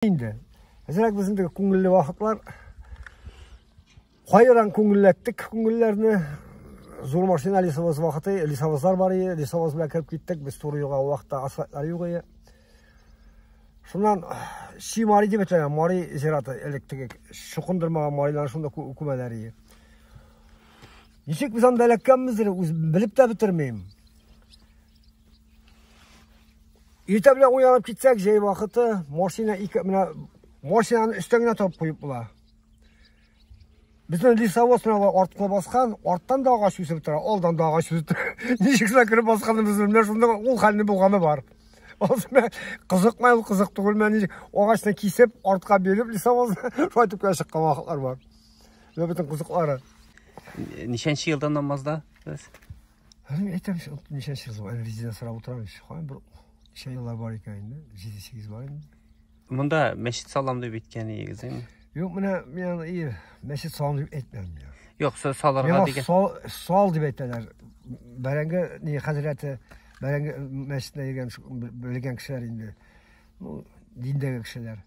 Инде. Әзрәк безнең теге күңелле вакытлар. Кайран күңелләттек күңелләрне. Зур машина лесовоз вакыты, лесовозлар бар иде, лесовоз белән кереп киттек. Без туры юлга ул вакытта асфальтлар юк иде. Шуннан Чи Мари дип әйтәләр, Мари зираты элек теге чукындырмаган марилар шунда күмәләр иде. Ничек без анда эләккәнбездер, үз белеп тә бетермим. Иртә белән уянып китсәк, җәй вакыты, машина ике, менә машинаны өстән генә табып куеп була. Безнең лесовоз менә артка баскан, арттан да агач үсеп тора, алдан да агач үсеп тора. Ничек шулай кереп басканыбыз менә шунда ул хәлне булганы бар. Кызыкмай ул кызык түгел, менә ничек агачны кисеп, артка биреп лесовозны шулай итеп кенә чыккан вакытлар бар. Менә бөтен кызыклары. Ничәнче елда намазда сез? Мин әйтәм, ничәнче ел, әле резидент сорап утырам, каян бер ничә еллар бар икән инде, 7-8 бар инде. Монда мәчет салам дип әйткән идегез, әйме? Юк, менә мин аны мәчет салам дип әйтмәдем мин. Юк, салырга дигән. Сал, сал дип әйтәләр. Бәрәңге ни хәзрәте, бәрәңге мәчетенә йөргән белгән кешеләр инде. Ну, диндәге кешеләр.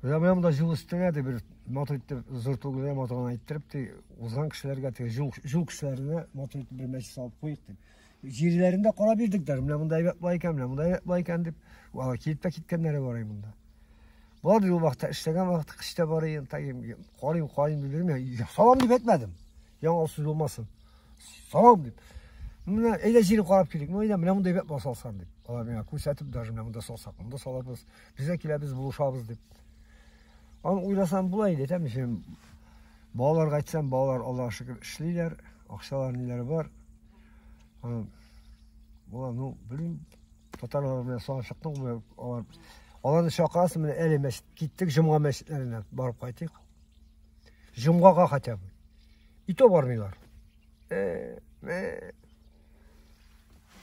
Менә менә монда җыл өстенә ди бер матур итеп зур түгел дә матур гына иттереп ди узган кешеләргә теге җул җул кешеләренә матур итеп бер мәчет салып куйык дип. Җирләрен дә карап бирдек даже. Менә монда әйбәт була икән, менә монда әйбәт була икән дип. Алар килеп тә киткәннәре бар монда. Бар ул вакытта эшләгән вакытта кыш та бар идем, карыйм, карыйм дип йөрмим. Салам дип әйтмәдем. Яңа сүз булмасын. Салам дип. Менә әйдә җирен карап килик. Ну әйдә менә монда әйбәт була салсам дип. Алар миңа күрсәтеп даже менә монда салсак, монда салабыз. Без дә киләбез, булышабыз дип. Аны уйласам була инде, әйтәм мин. Балаларга әйтсәм, балалар Аллага шөкер эшлиләр, акчалар ниләре бар. Була, ну, белмим, татарлар белән салып чыктым, алар аларны чакырасың, менә әле мәчет киттек, җомга мәчетләренә барып кайтыйк. Җомгага хотя бы. И то бармыйлар.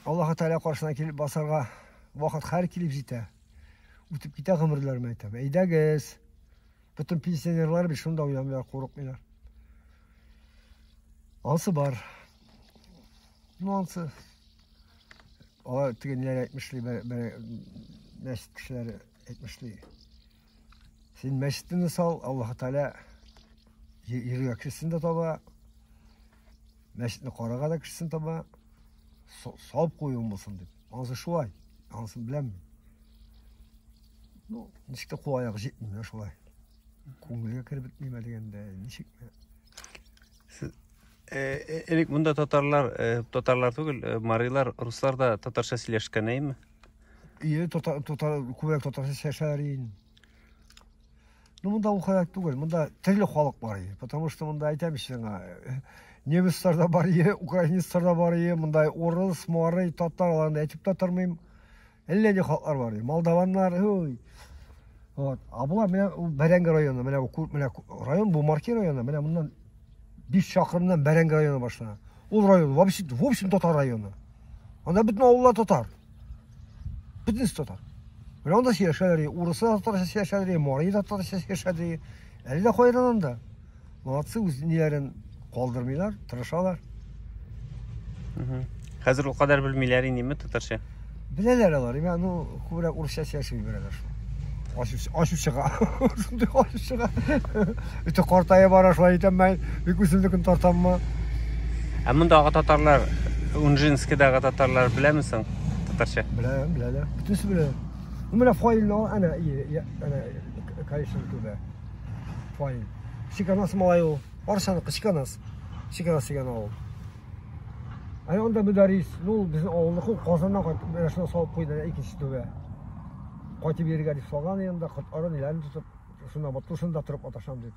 Аллаһы Тәгалә каршына килеп басарга вакыт хәр килеп җитә. Үтеп китә гомерләр, әйтәм. Әйдәгез. Бөтен пенсионерлар бит шунда уйламыйлар, курыкмыйлар. Ансы бар. Ну, ансы. Алар теге ниләр әйтмешли, мәчет кешеләре әйтмешли. Син мәчетне сал, Аллаһы Тәгалә йөргә кешесен дә таба, мәчетне карарга да кешесен таба, салып куюың булсын дип. Анысы шулай, анысын беләм мин. Ну, ничек тә кул аяк җитми менә шулай. Күңелгә кереп бетмиме дигәндә, ничек? Сез элек монда татарлар, татарлар түгел, марилар, руслар да татарча сөйләшкән, әйеме? Ие, татар, татар, күбрәк татарча сөйләшәләр инде. Ну, монда ул кадәр түгел, монда төрле халык бар иде. Потому что монда әйтәм сиңа, немецлар да бар иде, украинецлар да бар иде, монда урыс, марый, татар, аларны әйтеп тә тормыйм. Әллә ни халыклар бар иде. Молдаваннар, ой. Вот. А була менә Бәрәңге районы, менә бу менә район бу Марки районы, менә моннан 5 чакрымнан Бәрәңге районы башлана. Ул район вообще, в общем, татар районы. Анда бөтен авыллар татар. Бөтенесе татар. Менә анда сөйләшәләр, урысы да татарча сөйләшәләр, марий да татарча сөйләшәләр. Әле дә хайран анда. Молодцы, үз ниләрен калдырмыйлар, тырышалар. Хәзер ул кадәр белмиләр инеме татарча? Беләләр алар, имә, ну, күбрәк урысча сөйләшеп җибәрәләр шул. Ачу, ачу чыга. Шундый ачу чыга. Үтә картая бара шулай әйтәм мин, бик үземнекен тартаммы? Ә мондагы татарлар, Унжинскидагы татарлар беләме соң татарча? Белә, беләләр. Бөтенесе белә. Ну, менә Фаилне ал, әнә, әнә, Калишин түбә. Фаил. Чиканас малай ул. Арчаныкы Чиканас. Чиканас дигән авыл. Әнә анда Мөдәррис, ну, ул безнең авылныкы, ул Казаннан кайтып, менә шуны салып куйды, әнә икенче түбә. Кайтып йөрергә дип салган янында, кортлары ниләрен тотып, шунда шунда торып маташам дип.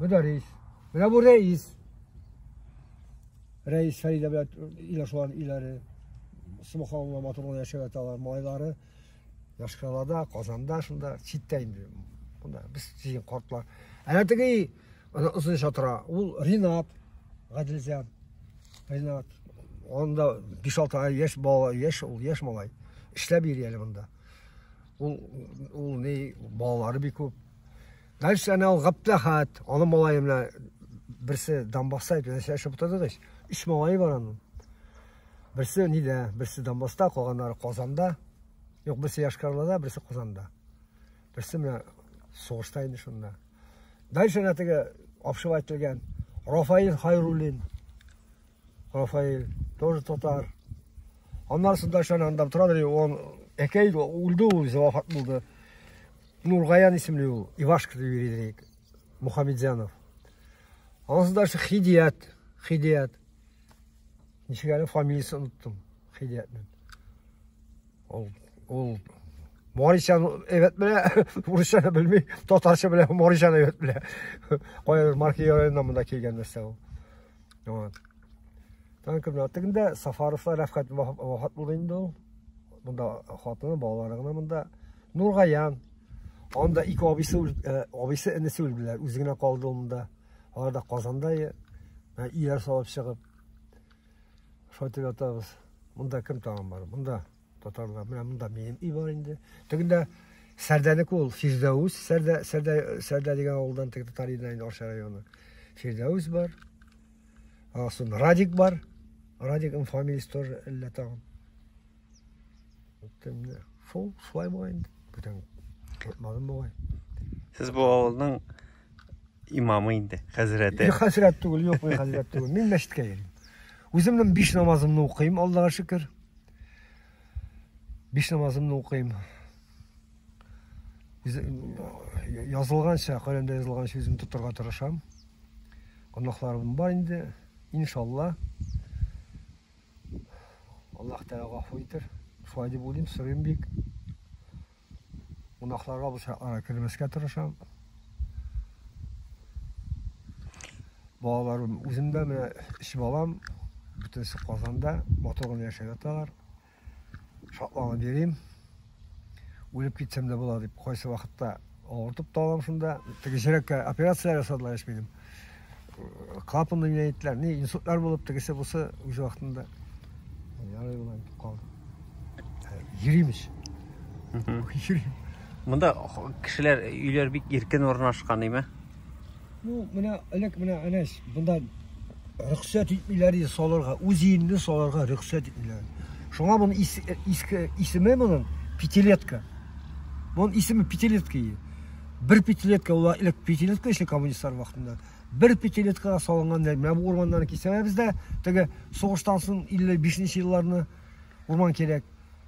Мөдәррис. Менә бу рәис. Рәис Фәридә белән өйләр шуларның өйләре. Субханалла, матур гына яшәп яталар. Малайлары Йошкар-Олада, Казанда шунда, читтә инде. Монда без җыен картлар. Әнә теге озынча тора. Ул Ринат Гаделзян. Ринат. Анда 5-6 ай яшь бала, яшь ул, яшь малай. Эшләп йөри әле монда. Ул ул ни балалары бик күп. Дальше әнә ул Габдләхәт, аның малае менә берсе Донбасста дип нәрсә эшләп утырдык ич. Өч малае бар аның. Берсе нидә, берсе Донбасста, калганнары Казанда. Юк, берсе Йошкар-Олада, берсе Казанда. Берсе менә сугышта инде шунда. Дальше менә теге обшивать ителгән Рафаил Хайруллин. Рафаил тоже татар. Аннан соң дальше анда торадыр, он әкәй үлде ул, үзе вафат булды. Нургаян исемле ул, Ивашка дип йөри идек. Мухаммедзянов. Аннан соң дальше Хидият, Хидият. Ничек әле фамилиясын оныттым Хидиятның. Ул ул Маричаны әйбәт белә, урысчаны белми, татарча белә, маричаны әйбәт белә. Кая Маркия районыннан монда килгән нәрсә ул. Вот. Тагын кемнәр? Тегендә Сафаровлар Рәфкать вафат булды инде ул. Монда хатыны, балалары гына монда. Нургаян. Анда ике абыйсы, абыйсы энесе үлделәр. Үзе генә калды ул монда. Алар да Казанда өйләр салып чыгып. Шулай итеп ятабыз. Монда кем тагын бар? Монда татарлар. Менә монда минем өй бар инде. Тегендә Сәрдәнеке ул, Фирдәүс, Сәрдә, Сәрдә, Сәрдә дигән авылдан теге татар иде инде Арча районы. Фирдәүс бар. Аннан Радик бар. Радикның фамилиясе тоже әллә тагын. Шул, шулай була инде. Бүтән тотмадым бугай. Сез бу авылның имамы инде, хәзрәте. Юк, хәзрәт түгел, юк, мин хәзрәт түгел. Мин мәчеткә йөрим. Үземнең биш намазымны укыйм, Аллага шөкер. Биш намазымны укыйм. Язылганча, Коръәндә язылганча үзем тотарга тырышам. Гөнаһларым бар инде, иншалла. Аллаһ Тәгалә гафу итер. Шулай дип уйлыйм, сорыйм бик. Гөнаһларга бу чакларга кермәскә тырышам. Балаларым үзем дә менә өч балам, бөтенесе Казанда, матур гына яшәп яталар. Шатланып йөрим. Үлеп китсәм дә була дип, кайсы вакытта авыртып та алам шунда. Теге йөрәккә операция ясадылар ич минем. Клапанны менә әйттеләр. Ни, инсультлар булып, тегесе бусы үз вакытында. Ярый болай дип калдым. Йөрим ич. Йөрим. Монда кешеләр, өйләр бик иркен урнашкан, име? Ну, менә элек менә әнәс, монда рөхсәт итмиләр иде салырга, үз өеңне салырга рөхсәт итмиләр. Шуңа моның ис, иске исеме моның пятилетка. Моның исеме пятилетка иде. Бер пятилетка ул элек пятилетка эшли коммунистлар вакытында. Бер пятилеткага салынган менә бу урманнарны кисәбез дә, теге сугыштан соң 55 елларны урман кирәк.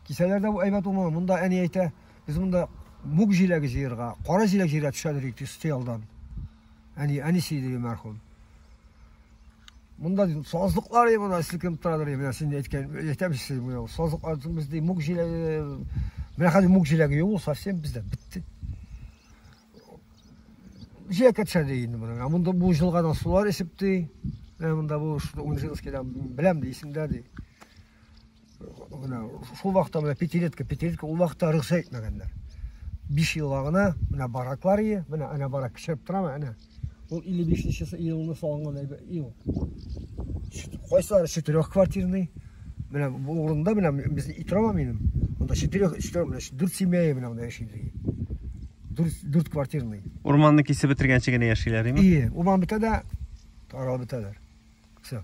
Кисәләр дә бу әйбәт урман. Монда әни әйтә, Без монда мүк җиләге җыерга, кара җиләк җыерга төшәдер идек Стоялдан. Әни, әнисе иде мәрхүм. Монда сазлыклар ди, монда селкенеп торадыр ди. Менә син әйткән, әйтәм сез менә сазлыклар без ди мүк җиләге. Менә хәзер мүк җиләге юк ул совсем бездә бетте. Җиләккә төшә ди инде моны. Монда бу җылгадан сулар эчеп ди. Менә монда бу Унжинскийдан беләм ди, исемдә ди. Менә шул вакытта менә пятилетка, пятилетка ул вакытта рөхсәт итмәгәннәр. 5 елга гына менә бараклар ие, менә әнә барак кечереп торамы, әнә. Ул 55 елны салынган әйбер, ел. Кайсылары четырехквартирный. Менә бу урында менә безнең өй торамы минем? Монда четырех, четырех, менә дүрт семья менә монда яши. Дүрт, дүрт квартирный. Урманны кисеп бетергәнче генә яшиләр, име? Ие, урман бетә дә, таралып бетәләр. Все.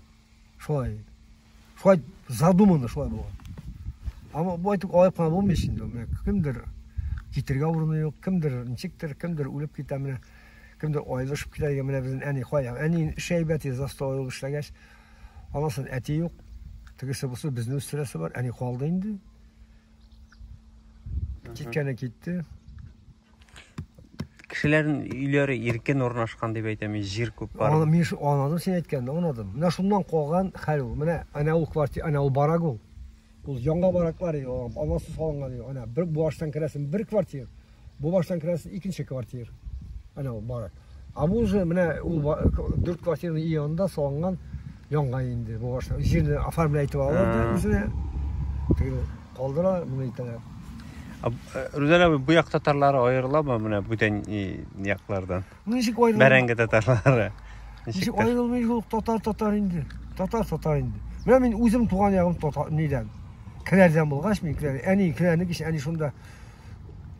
Шулай. Шулай задумано шулай булган. Ама бу әйтеп алай кына булмый инде. Менә кемдер китергә урыны юк, кемдер ничектер, кемдер үлеп китә менә, кемдер аерылышып китә дигән менә безнең әни кая. Әни эше әйбәт, застолы эшләгәч, аннан соң әти юк. Тегесе бусы безне үстерәсе бар, әни калды инде. Киткәне китте. Кешеләрнең өйләре иркен урнашкан дип әйтәм, җир күп бар. Аны мин аңладым, син әйткәнне аңладым. Менә шуннан калган хәл ул. Менә әнә ул квартира, әнә ул барак ул. Ул яңа бараклар, анасы салынган. Әнә бер бу баштан керәсең бер квартира, бу баштан керәсең икенче квартира. Әнә ул барак. А бу уже менә ул дүрт квартирный өй янында салынган яңа инде бу башта. Җирне оформлять итеп алалар да үзенә. Теге калдыра, моны итәләр. Рүзәл абый, бу як татарлары аерыламы менә бүтән яклардан? Ничек аерыла? Бәрәңге татарлары. Ничек аерылмый ул татар татар инде. Татар татар инде. Менә мин үзем туган ягым татар нидән? Кенәрдән булгач, мин Кенәр, әни Кенәрнеке ич, әни шунда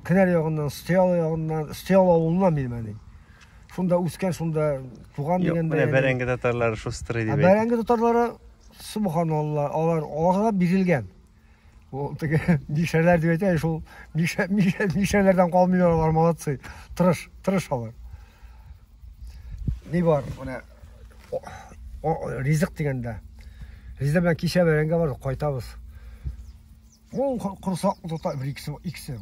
Кенәр ягыннан, Стоял ягыннан, Стоял авылыннан минем әни. Шунда үскән, шунда туган дигәндә. Менә бәрәңге татарлары шустрый дип. Бәрәңге татарлары, субханалла, алар аларга бирелгән. Ул теге мишәрләр дип әйтә, шул мишә, мишә, мишәрләрдән калмыйлар алар, молодцы. Тырыш, тырыш алар. Ни бар, менә ризык дигәндә. Ризык белән кичә бәрәңгә бардык, кайтабыз. Ул корсак тота, бер икесе, икесе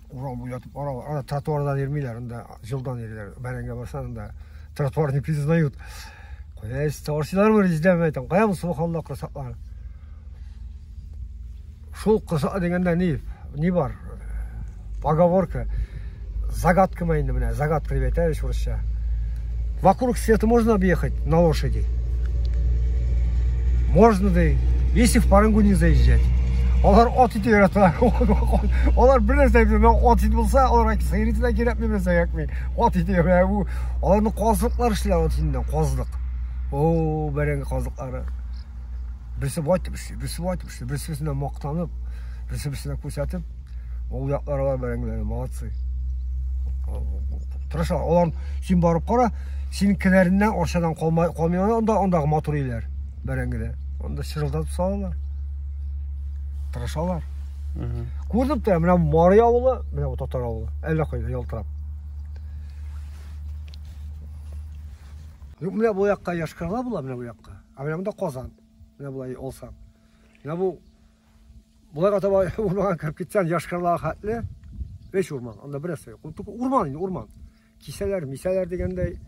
урам буйлатып бара. Анда тротуардан йөрмиләр, анда җылдан йөриләр. Бәрәңгә барсаң, анда тротуар не признают. Кая арсыйлармы Резидә әйтәм, кая бу субханалла корсаклар. Шул корсак дигәндә ни, ни бар? Поговорка. Загадка ма инде менә, загадка дип әйтәбез урысча. Вокруг света можно объехать на лошади? Можно, да, если в Парангу не заезжать. Алар ат ите яраталар. Алар бер нәрсә белми. Ат ите булса, аларга сыер ите дә кирәкми, бер нәрсә кирәкми. Ат ите менә бу аларның казлыклары эшләр ат итеннән, казлык. О, бәрәңге казлыклары. Берсе бай итеп эшли, берсе бай итеп эшли, берсе берсенә мактанып, берсе берсенә күрсәтеп, ул яклар алар бәрәңгеләре, молодцы. Тырыша, алар син барып кара, синең кенәреннән Арчадан калмай, калмый анда, андагы матур өйләр бәрәңгедә. Анда чырылдатып салалар. Тырышалар. Күрдем тә, менә Мари авылы, менә бу татар авылы. Әллә кайда ялтырап. Юк, менә бу якка Яшкарла була, менә бу якка. Ә менә монда Казан. Менә болай алсаң. Менә бу болайга таба урманга кереп китсәң, Яшкарлага хәтле өч урман. Анда бер нәрсә юк. Только урман инде, урман. Кисәләр, мисәләр дигәндәй,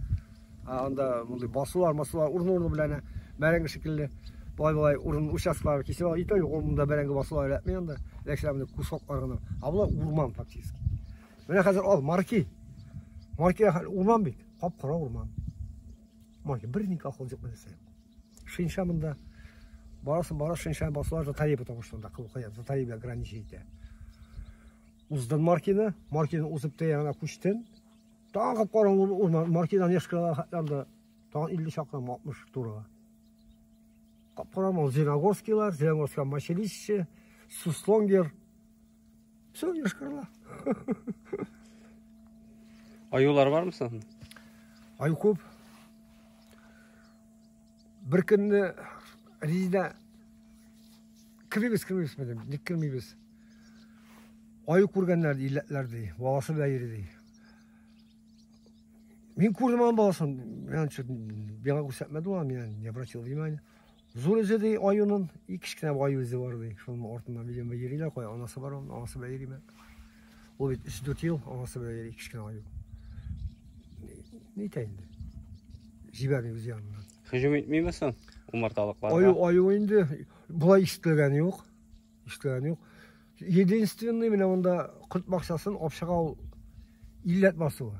анда мондый басулар, масулар урын-урыны белән бәрәңге шикелле. Болай-болай урын участклары кисеп ал. Ито юк, ул монда бәрәңге басулар эләкми анда. Эләксә монда кусоклар гына. Ә болар урман фактически. Менә хәзер ал, Марки. Марки урман бит. Кап-кара урман. Марки бер ни колхоз юк нәрсә юк. Шинша монда. Барасың, бара Шинша басулар Затаи, потому что анда кылу кая, Затаи белән граничить итә. Уздын Маркины, Маркины узып тә ягына күчтен. Тагын кап-кара урман, Маркидан Яшкарга хәтле анда тагын 50 чакрым, 60 турыга. Кап-кара урман, Зеленогорскийлар, Зеленогорская Мачелище, Суслонгер. Все, Йошкар-Ола. Аюлар бармы соң? Аю күп. Бер көнне Резидә кермибез, кермибез дидем. Ник кермибез? Аю күргәннәр ди, илләтләр ди, баласы белән йөри ди. Мин күрдем аның баласын. Мин миңа күрсәтмәде ул, мин не обратил внимания. Зур эзе ди аюның, и кечкенә аю эзе бар ди. Шуның артыннан видимо йөриләр, кая анасы бар аның, анасы белән йөриме? Ул бит 3-4 ел анасы белән йөри, кечкенә аю. Ни итә инде? Җибәрми үз яныннан. Һөҗүм итмиме соң умарталыкларга? Аю, аю инде болай ишетелгәне юк. Ишетелгәне юк. Единственный менә монда корт бакчасын общага ул илләт басуы.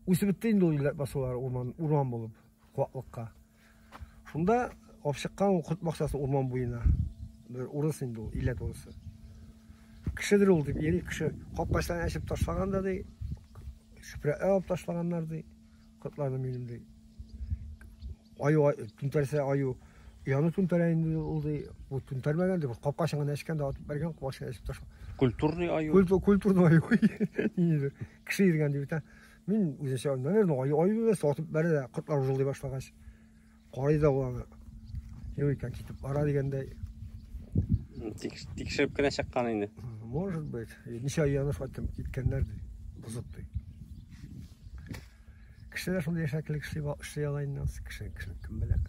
Үсеп бетте инде ул илләт басулары урман, урман булып, куаклыкка. Шунда алып чыккан ул корт бакчасы урман буена. Бер урыс инде ул, иләт урысы. Кешедер ул дип йөри, кеше капкачларын ачып ташлаган да ди, чүпрәкләр алып ташлаганнар ди, кортларны минем ди. Аю түнтәрсә аю яны түнтәрә инде ул ди. Бу түнтәрмәгән ди, капкачын гына ачкан да атып бәргән, капкачын ачып ташлаган. Культурный аю. Культурный аю. Кеше йөргән дип әйтә. Мин үзенчә, наверное, аю аю белән сатып бәрә дә, кортлар ужылдый башлагач. Карый да ул аны. Юк икән, китеп бара дигәндәй. Тикшереп кенә чыккан инде. Может быть. Ничә ай яныш айттым, киткәннәр ди. Бозып ди. Кешеләр шундый яшәклек эшли, эшли ала инде. Кеше, кеше кем белә.